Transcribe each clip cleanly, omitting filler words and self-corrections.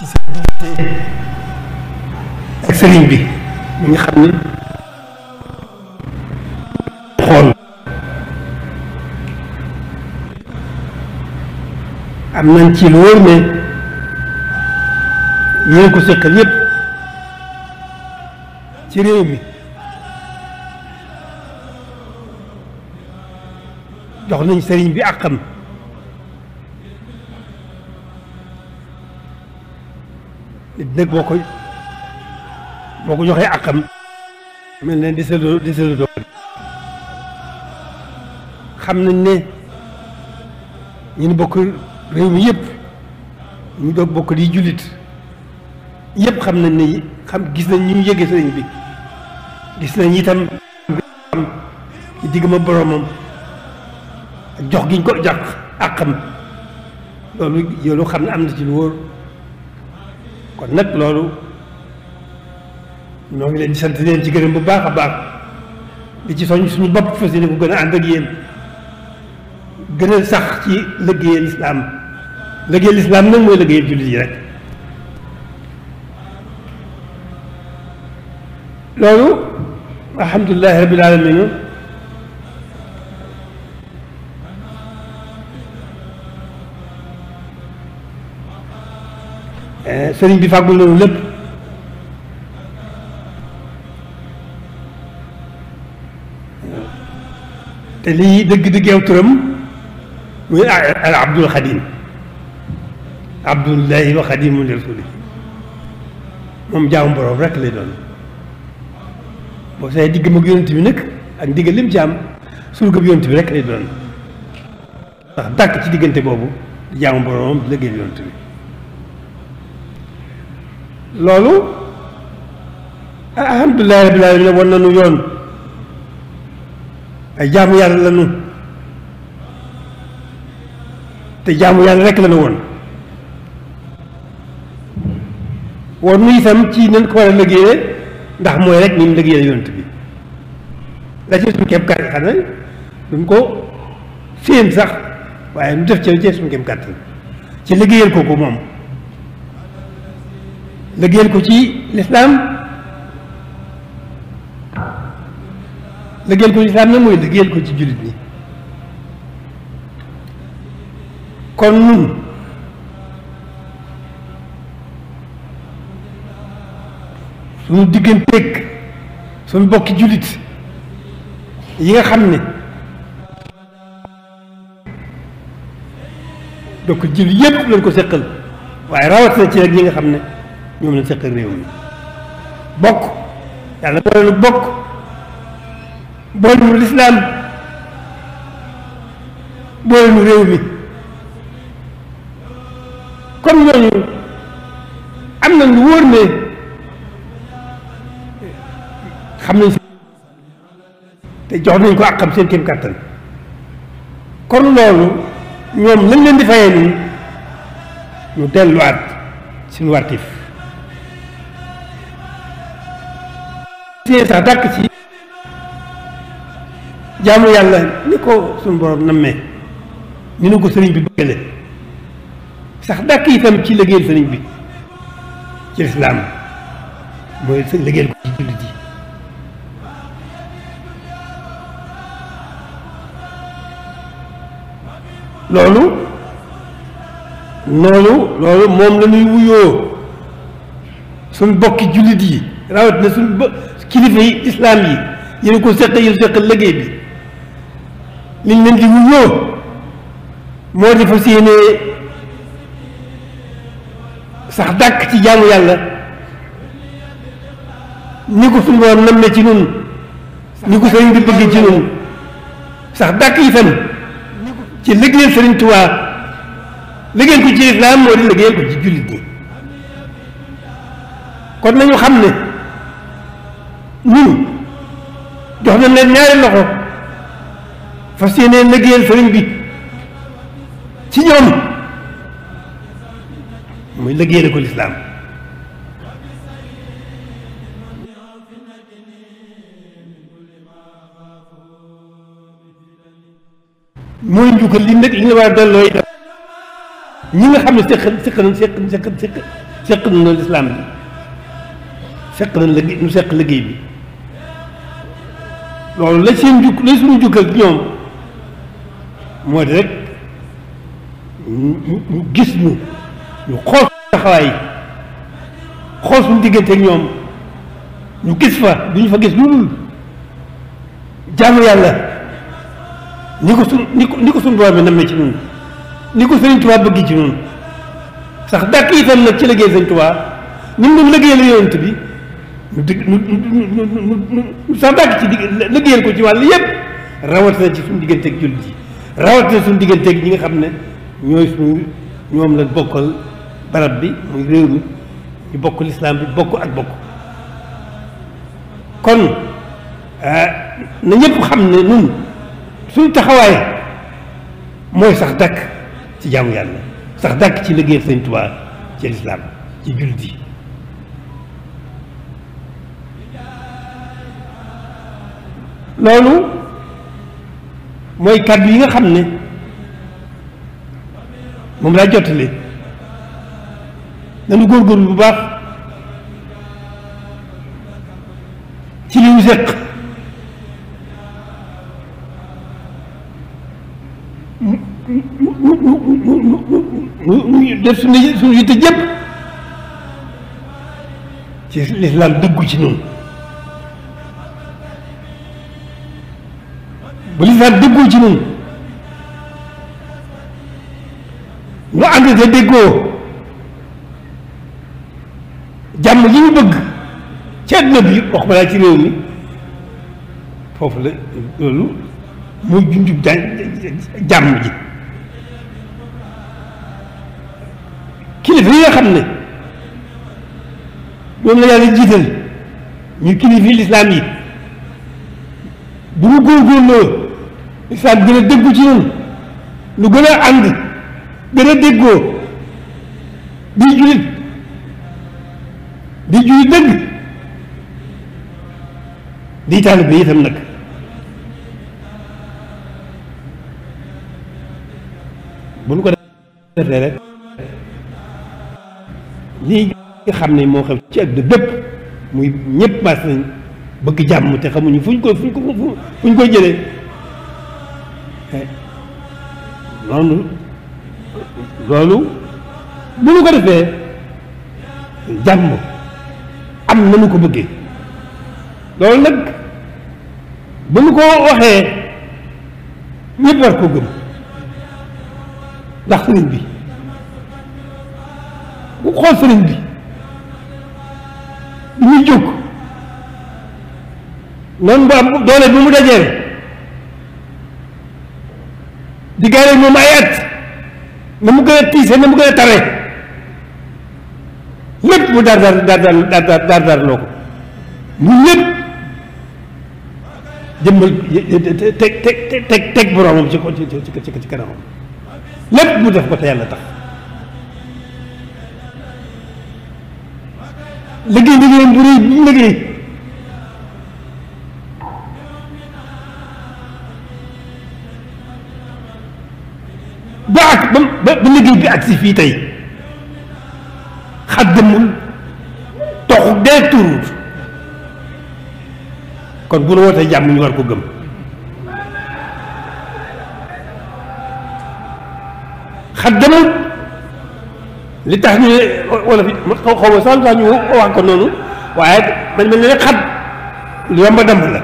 ci seen diggante ak sëriñ bi mi nga xam ne xool am nañ ci lu wóor ne yéen ko seqal yépp ci réew mi jox nañ sëriñ bi àqam nit nag boo ko joxee àqam mel ne desaloo doo xam nañ ne ñu bokk réew mi yëpp ñu doog bokk di jullit yëpp xam nañ ne gis nañ ñu yëgee sëriñ bi gis nañ itam ci digg ma boromam ak jox giñ ko jox àqam loolu yoolu xam ne am na ci lu wóor kon nag loolu ñoo ngi leen di sant leen ci gërëm bu baax a baax di ci soñ suñu bopp fas yéene ko gën a ànd ak yéen gën a sax ci liggéeyal lislaam liggéeyal lislaam nag mooy liggéeyal jullit yi rek loolu alhamdulilahi rabbil alamin sëriñ bi fàggul nañu lépp te lii dëgg-dëgg yow turam muy al abdul xadim abdullahi wa xadimu li rasuli moom jaamu boroom rek lay doon boo see digg mag yonent bi nag ak ndigal lim ci am surga bi yonent bi rek lay doon ndax dàkk ci diggante boobu di jaamu boroomam di liggéeyal yonent bi loolu alhamdulilahi rabbil alamin wan nañu yoon ay jaamu yàlla lañu te jaamu yàlla rek lañu woon nu itam ci nañ ko war a liggéeyee ndax mooy rek ni mu liggéeyee yonent bi la ci suñu kéem kàttan xanaa duñ ko séen sax waaye nu def ci suñu kéem kàttan ci liggéeyal kooku moom liggéeyal ko ci lislaam liggéeyal ko ci lislaam nag mooy liggéeyal ko ci jullit ñi kon nun suñu digganteeg suñu bokki jullit yi nga xam ne donc jullit yépp lañ ko seqal waaye rawatina ci rek ñi nga xam ne ñoom lañ seqal réew mi bokk yàlla boole nu bokk boole nu lislaam boole nu réew mi comme ñooñu am nañ lu wóor ne xam nañ te jox nañ ko ak xam seen kéem kàttan kon loolu ñoom lañ leen di fayee nii ñu delluwaat suñu wartif sax dàkk ci jaamu yàlla ni ko suñu borom nammee ni nu ko sëriñ bi bëggale sax dàkk itam ci liggéeyal sëriñ bi ci lislaam mooy liggéeyal ko ci jullit yi loolu moom la ñuy wuyoo suñ bokki jullit yi rawat na suñ kilifa yi islaam yi yéen ko seq yéen seqal liggéey bi liñ leen di wuyoo moo di fas yéene sax dàkk ci jaamu yàlla ni ko suñu borom nammee ci nun ni ko sëriñ bi bëggee ci nun sax dàkk itam ci liggéeyal sëriñ Tuubaa liggéeyal ko ci islaam moo di liggéeyal ko ci jullit ñi kon nañu xam ne ñun jox nañ leen ñaari loxo fas yéene liggéeyal sëriñ bi ci ñoom muy liggéeyal ko lislaam mooy njukkal li nag li nga war a delloo ñi nga xam ne seq seq nañu lislaam bi seq nañ liggéey nu seq liggéey bi loolu la seen juk la suñu jukkal ñoom moo di rek ñu gis ñu xool taxawaay xool suñu diggante ak ñoom ñu gis fa duñu fa gis lu dul jaamu yàlla ni ko suñu borom bi nam na ci ñun ni ko Sëriñ Tuubaa bëgg ci ñun sax dàkk itam nag ci liggéey Sëriñ Tuubaa ni mu doon liggéeyal yonent bi nu sax dàkk ci liggéeyal ko ci wàll yépp rawatina ci suñu digganteeg jullit yi rawatina suñu digganteeg ñi nga xam ne ñoom la bokkal barab bi muy réew mi ñu bokk lislaam bi bokk ak bokk kon na ñëpp xam ne nun suñu taxawaay mooy sax dàkk ci jaamu yàlla sax dàkk ci liggéeyal Sëriñ Tuubaa ci lislaam ci jullit yi loolu mooy kàddu yi nga xam ne moom laa jottali nañu góorgóorlu bu baax ci li ñu séq mu def suñu yitte jëpp ci lislaam dëggu ci noonu bu lislaam dëggoo ci noonu ñu ànd te déggoo jàmm yi ñu bëgg ci àdduna bi wax ma laa ci réew mi foofu la loolu mooy junjub jàmm ji kilifa yi nga xam ne ñoom la yàlla jiital ñu kilifa yi lislaam yi bu ñu góorgóorloo lislaam gën a déggu ci ñun lu gën a ànd gën a déggoo di julit dëgg di taalibe bi itam nag bu ñu ko defee rek lii nga xam ne moo xew ci àdduna bépp muy ñëpp maas nañ bëgg jàmm te xamuñu fu ñu koy jëlee loolu bu ñu ko defee jàmm am na nu ko bëggee loolu nag bu ñu ko waxee ñëpp war ko gëm ndax sëriñ bi bu xool sëriñ bi li muy jóg noonu bu am doole bi mu dajeel di gaare moom ay at na mu gën a tiise na mu gën a tare lépp mu daar loo ko mu lépp jëmmal teg boromam ci kanamam lépp mu def ko te yàlla tax liggéeyam bu rëy bi mu liggéey ba liggéey bi ak si fii tey xaddamul toxu dee turuut kon bu nu wootee jàmm ñu war ko gëm xaddamul li tax ñu wala fi xaw ma sax lu tax ñu wax ko noonu waaye man mel ne rek xat lu yomb a damm la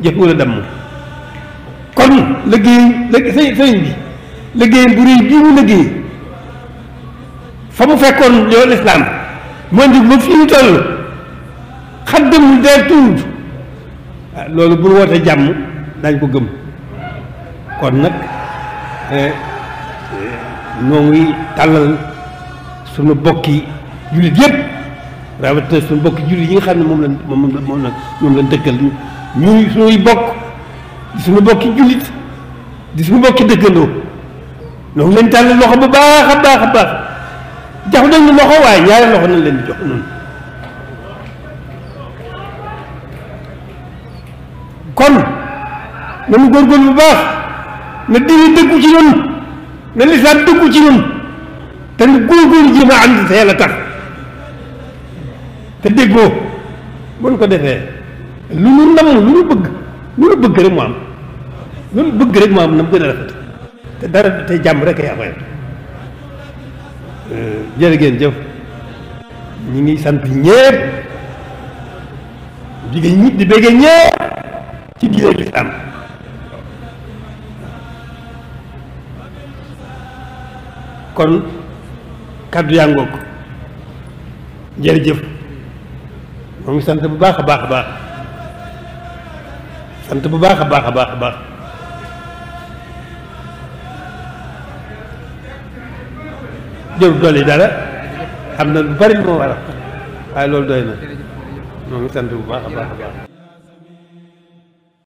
jëfewul a damm kon liggéey sëriñ bi liggéeyam bu réy bii mu liggéey fa mu fekkoon yow lislaam moo ndig ba fii mu toll xaddamul dee tuut loolu bu nu wootee jàmm dañ ko gëm kon nag noo ngi tàllal suñu bokki jullit yëpp rawatina suñu bokki jullit yi nga xam ne moom lañ dëkkal ñuy suñuy bokk di suñu bokki jullit di suñu bokki dëkkandoo noo ngi leen tàllal loxo bu baax a baax a baax jox nañ ñu loxo waaye ñaari loxo nañ leen di jox noonu kon nañu góorgóorlu bu baax na diine dëggu ci ñun na lislaam dëggu ci ñun te nu góorgóorlu jéem a ànd te yàlla tax te déggoo buñ ko defee lu nu nam lu nu bëgg rek mu am lu nu bëgg rek mu am na mu gën a rafet te dara te jàmm rek ay am jërë ngeen jëf ñi ngi sant ñépp jigéen ñi di béggee ñépp ci diine lislaam kon kàddu yaa ngoog jërëjëf moo ngi sant bu baax a baax a baax sant bu baax a baax a baax a baax jërul dolli dara xam na lu bari lu ma war a waaye loolu doy na moo ngi sant bu baax a baax a baax